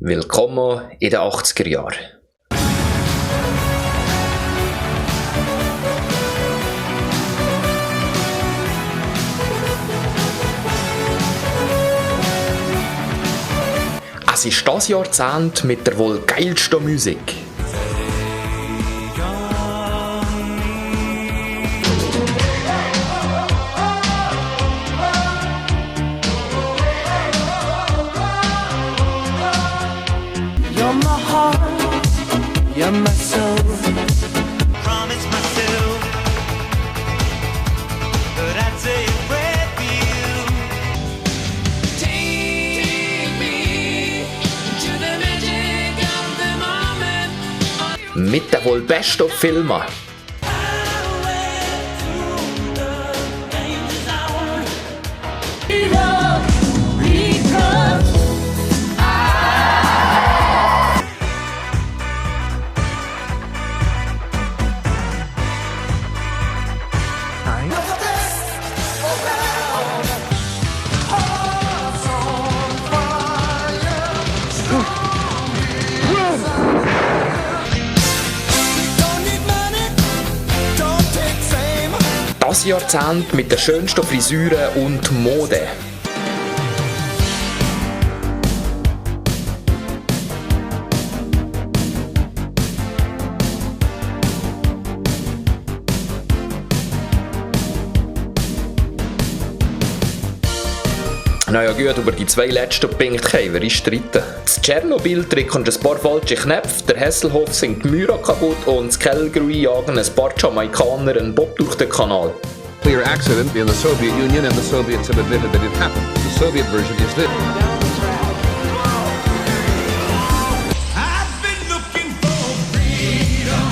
Willkommen in den 80er Jahren. Es ist das Jahrzehnt mit der wohl geilsten Musik. You're my heart, you're my soul. Promise myself that I'd say a prayer for you. Take me to the magic of the moment. Mit den wohl besten Filmen. Das Jahrzehnt mit den schönsten Frisuren und Mode. Naja gut, über die zwei letzten Punkte können wir streiten. Das Tschernobyl drückt ein paar falsche Knöpfe, der Hesselhoff singt die Myra kaputt und das Calgary jagen ein paar Jamaikaner einen Bob durch den Kanal. Clear accident in the Soviet Union, and the Soviets have admitted that it happened. The Soviet version is this. I've been looking for freedom.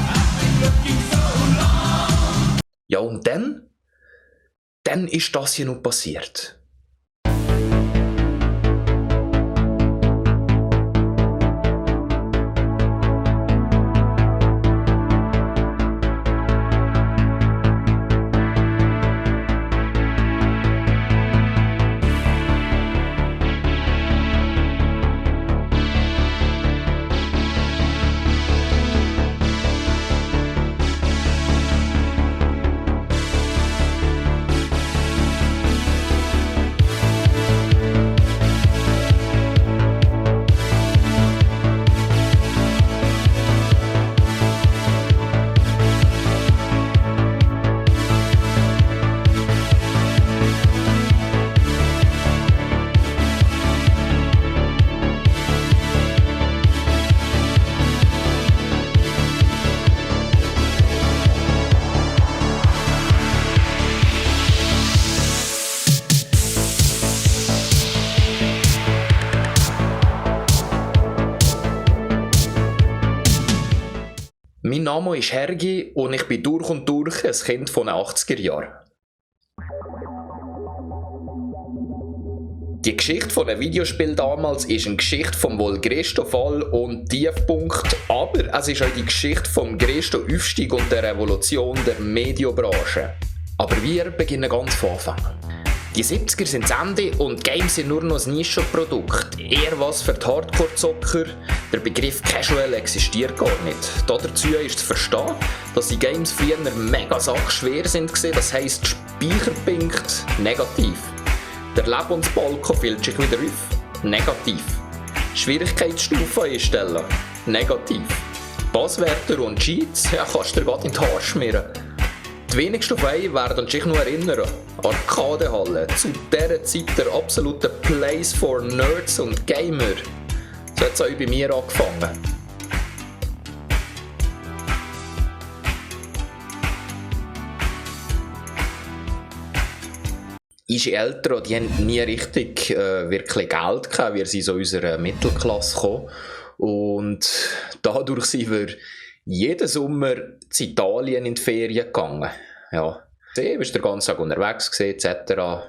I've been looking so long. Ja und dann? Dann ist das hier noch passiert. Mein Name ist Hergi und ich bin durch und durch ein Kind von den 80er Jahren. Die Geschichte von dem Videospiel damals ist eine Geschichte vom wohl grössten Fall und Tiefpunkt, aber es ist auch die Geschichte vom grössten Aufstieg und der Revolution der Medienbranche. Aber wir beginnen ganz von Anfang. Die 70er sind das Ende und Games sind nur noch ein Nischenprodukt. Eher was für die Hardcore-Zocker. Der Begriff Casual existiert gar nicht. Dazu ist zu verstehen, dass die Games früher mega schwer sind, das heisst Speicherpunkt negativ. Der Lebensbalken füllt sich wieder auf, negativ. Schwierigkeitsstufe einstellen, negativ. Passwörter und Cheats, kannst du dir gerade in die Haare schmieren. Die wenigsten von euch werden sich noch erinnern. Arcadehalle, zu dieser Zeit der absolute Place for Nerds und Gamer. So hat es auch bei mir angefangen. Unsere Eltern die haben nie richtig wirklich Geld gehabt, wir sind so aus unserer Mittelklasse gekommen. Und dadurch sind wir jeden Sommer zu Italien in die Ferien gegangen. Ja, du bist den ganzen Tag unterwegs gewesen, etc.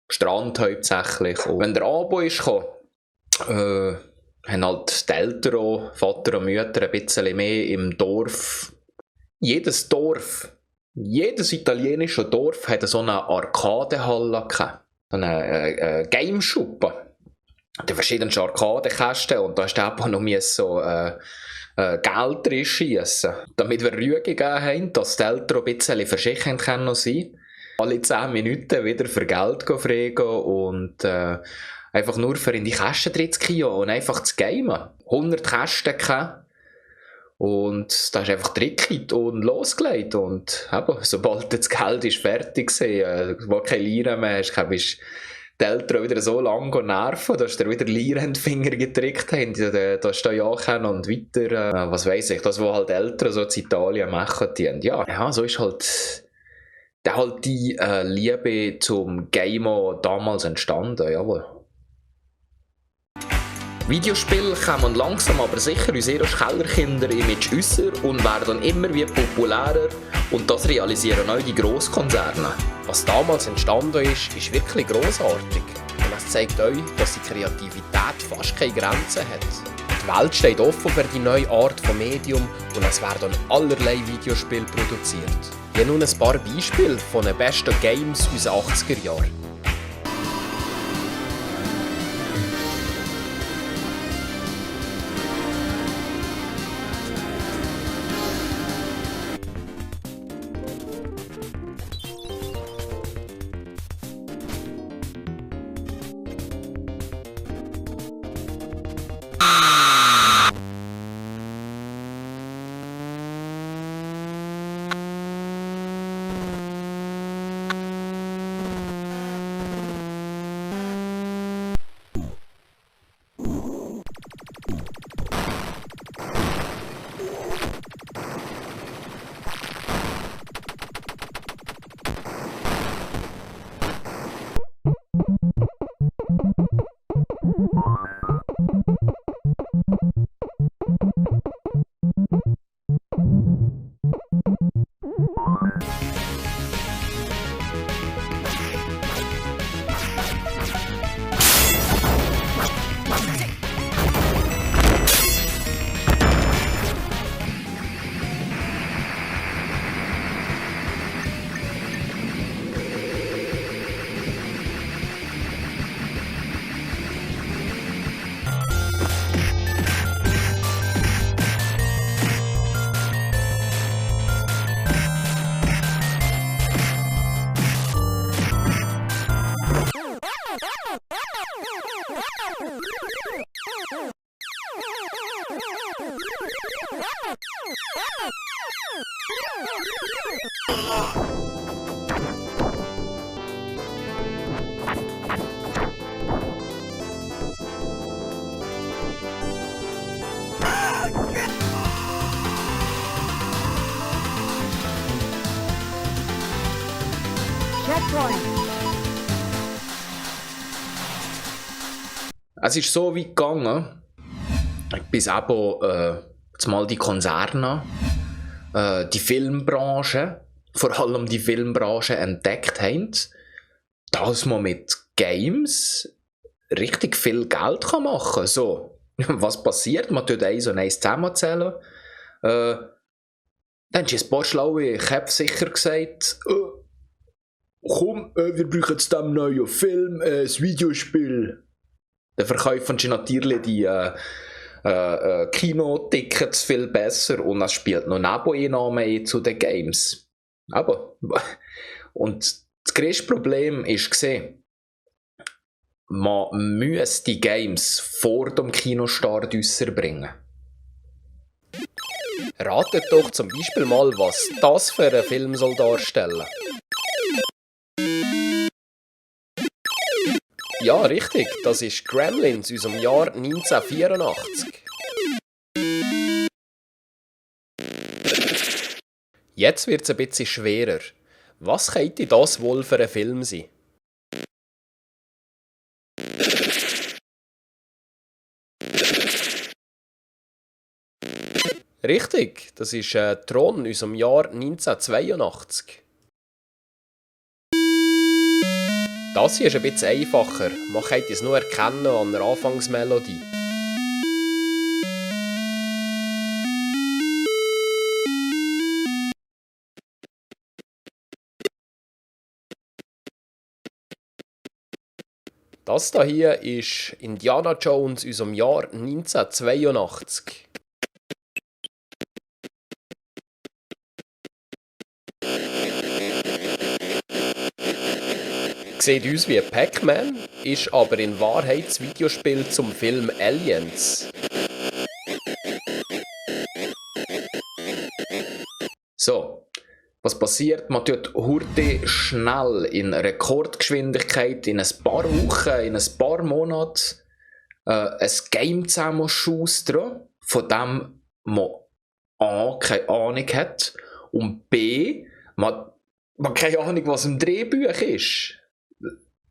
Strand hauptsächlich. Und wenn der Abo ist gekommen, haben halt die Eltern auch, Vater und Mütter ein bisschen mehr im Dorf. Jedes italienische Dorf hatte so eine Arcadehalle gehabt. So eine Gameschuppe. die verschiedenen Arkadenkästen und da hast du auch noch so Geld drin schiessen, damit wir Ruhe gegeben haben, dass die Eltern ein bisschen verschicken können sein. Alle 10 Minuten wieder für Geld fragen und einfach nur für in die Kästen drin zu gehen und einfach zu gamen. 100 Kästen gehabt. Und da hast du einfach trickit und losgelegt. Und eben, sobald das Geld ist fertig war, wo keine Lira mehr hast, bist die Eltern wieder so lange nerven, dass dir wieder Lira in die Finger getrickt haben. Da hast du ja können und weiter, was weiss ich, das, was halt Eltern so in Italien machen, die haben. Ja, so ist halt die Liebe zum Gamen damals entstanden, jawohl. Videospiele kommen langsam aber sicher unsere Kellerkinder-Image äußer und werden immer wie populärer und das realisieren auch die Grosskonzerne. Was damals entstanden ist, ist wirklich grossartig. Und es zeigt euch, dass die Kreativität fast keine Grenzen hat. Die Welt steht offen für die neue Art von Medium und es werden allerlei Videospiele produziert. Hier nun ein paar Beispiele von den besten Games aus den 80er Jahren. Es ist so weit gegangen, bis eben mal die Konzerne, die Filmbranche, vor allem die Filmbranche entdeckt haben, dass man mit Games richtig viel Geld machen kann. So, was passiert? Man tut 1 und 1 zusammenzählen. Dann haben ein paar schlaue Köpfe sicher gesagt, komm, wir brauchen jetzt dem neuen Film, ein Videospiel. Dann verkaufen sie natürlich die Kinotickets viel besser und es spielt noch Nebeneinnahmen zu den Games. Aber, und das grösste Problem war, man muss die Games vor dem Kinostart rausbringen. Ratet doch zum Beispiel mal, was das für ein Film soll darstellen. Ja, richtig, das ist Gremlins aus dem Jahr 1984. Jetzt wird es ein bisschen schwerer. Was könnte das wohl für ein Film sein? Richtig, das ist Tron aus dem Jahr 1982. Das hier ist ein bisschen einfacher. Man könnte es nur erkennen an der Anfangsmelodie. Das hier ist Indiana Jones aus dem Jahr 1982. Sieht aus wie Pac-Man, ist aber in Wahrheit das Videospiel zum Film Aliens. So, was passiert? Man tut Hurti schnell in Rekordgeschwindigkeit in ein paar Wochen, in ein paar Monaten ein Game zusammen schustern, von dem man A, keine Ahnung hat und B, man keine Ahnung, was im Drehbuch ist.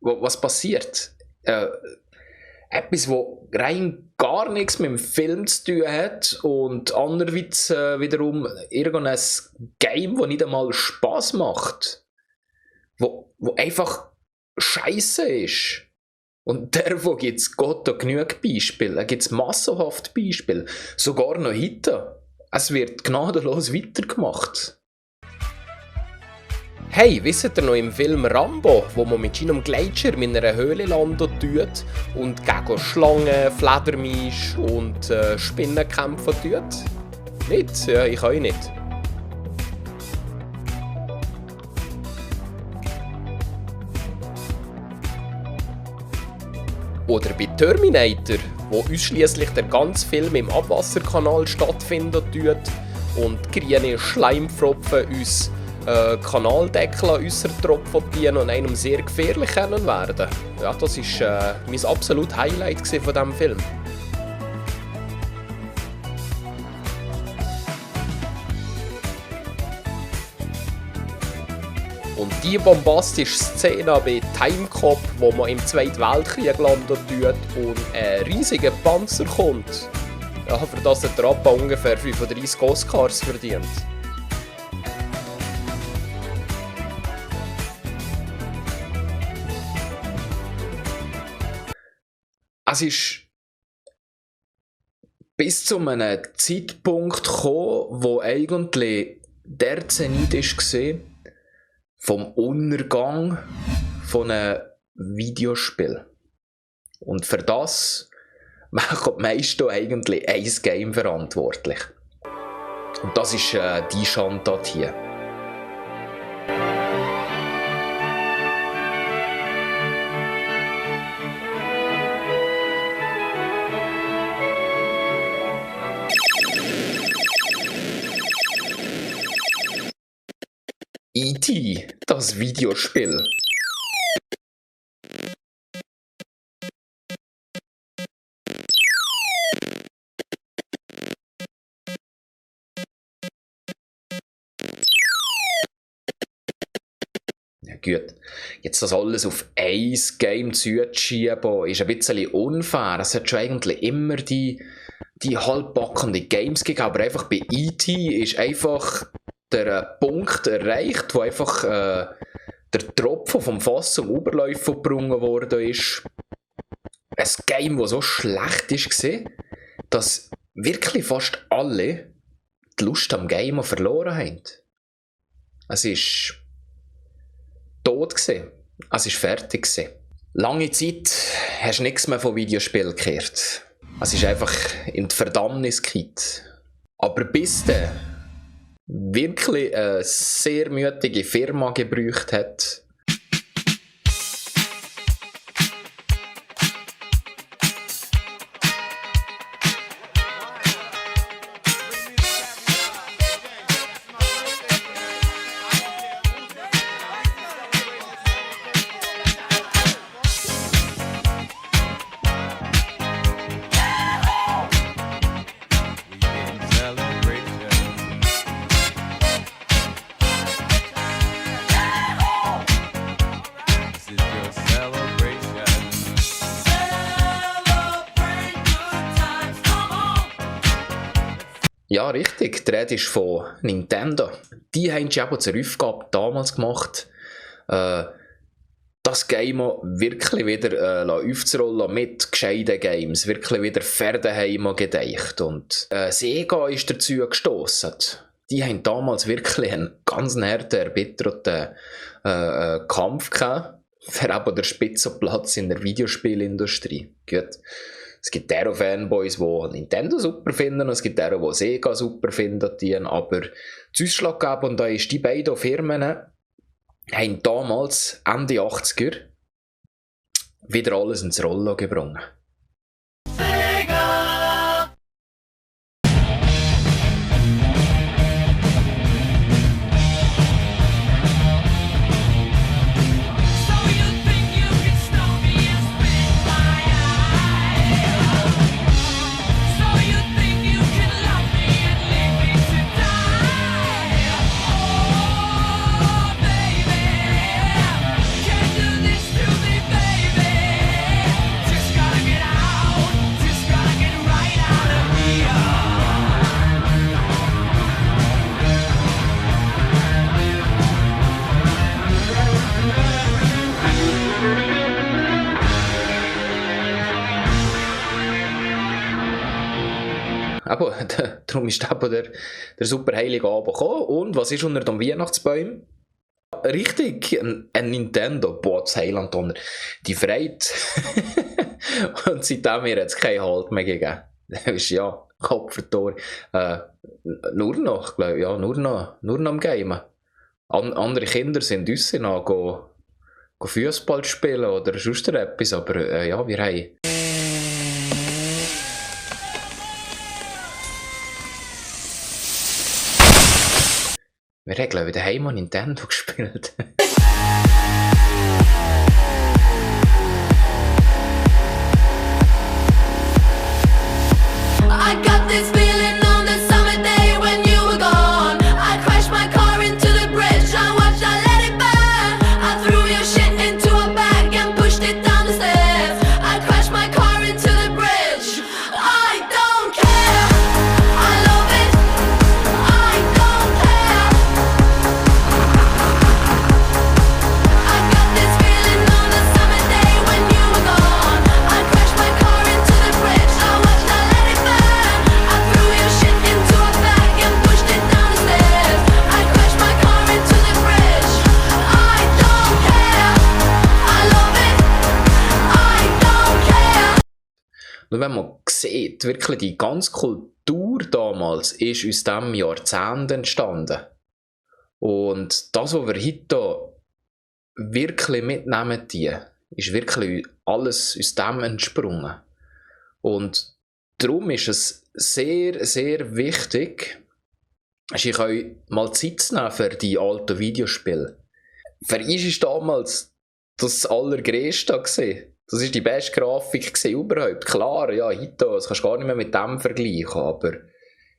Was passiert? Etwas, das rein gar nichts mit dem Film zu tun hat und andererseits wiederum irgendein Game, das nicht einmal Spass macht. Wo einfach Scheiße ist. Und davon gibt es Gott auch genug Beispiele. Da gibt es massenhaft Beispiele. Sogar noch heute. Es wird gnadenlos weitergemacht. Hey, wisst ihr noch im Film Rambo, wo man mit seinem Gletscher in einer Höhle landet tut und gegen Schlangen, Fledermaus und Spinnen kämpfen tut? Nicht? Ja, ich auch nicht. Oder bei Terminator, wo ausschliesslich der ganze Film im Abwasserkanal stattfindet tut und grüne Schleimpfropfen uns Kanaldeckel an unseren Tropfen dienen und einem sehr gefährlich können werden. Ja, das war mein absolutes Highlight von diesem Film. Und die bombastische Szene bei Timecop, wo man im Zweiten Weltkrieg landet und ein riesiger Panzer kommt, ja, für das hat der Rappa ungefähr 35 Oscars verdient. Es ist bis zu einem Zeitpunkt gekommen, wo eigentlich der Zenit war vom Untergang von einem Videospiel. Und für das machen die meisten eigentlich ein Game verantwortlich. Und das ist die Schandtat hier. E.T., das Videospiel. Ja gut, jetzt das alles auf ein Game zuzuschieben, ist ein bisschen unfair. Es hat schon eigentlich immer die halbbackenden Games gegeben, aber einfach bei E.T. ist einfach der Punkt erreicht, wo einfach der Tropfen vom Fass zum Überläufen gebrungen worden ist. Ein Game, das so schlecht war, dass wirklich fast alle die Lust am Game verloren haben. Es war tot, es war fertig. Lange Zeit hast du nichts mehr von Videospielen gehört. Es ist einfach in die Verdammnis gekippt. Aber bis dann wirklich eine sehr mutige Firma gebraucht hat. Ja, richtig. Die Rede ist von Nintendo. Die haben sich eben zur Aufgabe damals gemacht, das Game wirklich wieder aufzurollen mit gescheiten Games. Wirklich wieder Pferdeheim gedeicht. Und Sega ist dazu gestossen. Die haben damals wirklich einen ganz harten, erbitterten Kampf gehabt. wäre eben der Spitzenplatz in der Videospielindustrie. Gut. Es gibt auch Fanboys, die Nintendo super finden, und es gibt auch, die Sega super finden, aber das Ausschlaggebende ist, die beiden Firmen haben damals, Ende 80er, wieder alles ins Rollen gebracht. So you think you can stop me and spit my eye? So you think you can love me and leave me to die? Oh, baby, can't do this to me, baby. Just gotta get out, just gotta get right out of here. Aber darum ist eben der super heilige Abend gekommen. Und was ist unter dem Weihnachtsbaum? Richtig, ein Nintendo. Boah, das Heiland Donner. Die Freude. Und seitdem mir jetzt keinen Halt mehr gegeben. Das ist ja Kopf verloren. Nur noch, glaube ich. Ja, nur noch am Gamen. Andere Kinder sind draussen an, go Fußball spielen oder sonst etwas. Aber ja, wir haben... Wir haben, glaube ich, daheim an Nintendo gespielt. I got this feeling on the summer day when you were gone. I crashed my car into the bridge. I watched, I let it burn. I threw your shit into a bag and pushed it down the stairs. I crashed my car into the bridge. I don't care. I love it. I don't care. I got this feeling on the summer day when you were gone. I crashed my car into the bridge. I watched, I let it burn. I threw your shit into a bag and pushed it down the stairs. I crashed my car into the bridge. I don't care. I love it. I don't care. Und wenn man sieht, wirklich die ganze Kultur damals ist aus diesem Jahrzehnt entstanden. Und das, was wir heute wirklich mitnehmen, ist wirklich alles aus dem entsprungen. Und darum ist es sehr, sehr wichtig, sich euch mal Zeit zu nehmen für die alten Videospiele. Für uns war damals das Allergrößte gewesen. Das war die beste Grafik überhaupt. Klar, ja, heute, das kannst du gar nicht mehr mit dem vergleichen, aber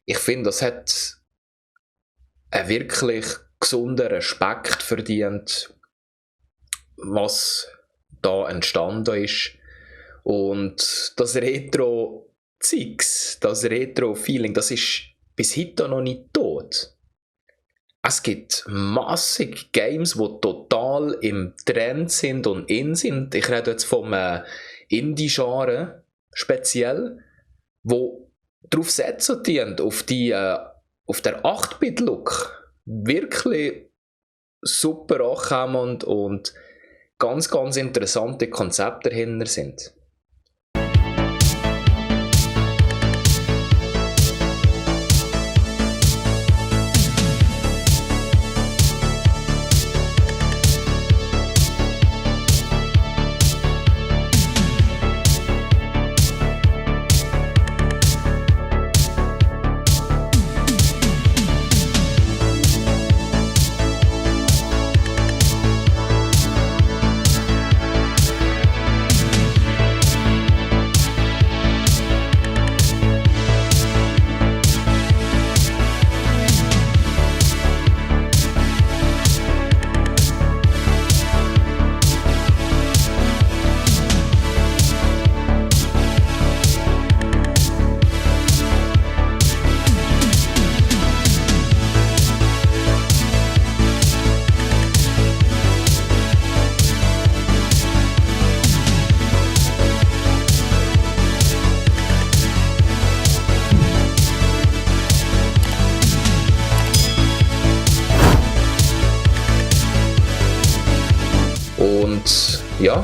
ich finde, das hat einen wirklich gesunden Respekt verdient, was da entstanden ist. Und das Retro-Zeugs, das Retro-Feeling, das ist bis heute noch nicht tot. Es gibt massig Games, die total im Trend sind und in sind. Ich rede jetzt vom Indie-Genre speziell, wo darauf setzen dienen, auf der 8-Bit-Look. Wirklich super ankommen und ganz, ganz interessante Konzepte dahinter sind. Und ja,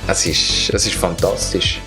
es ist fantastisch.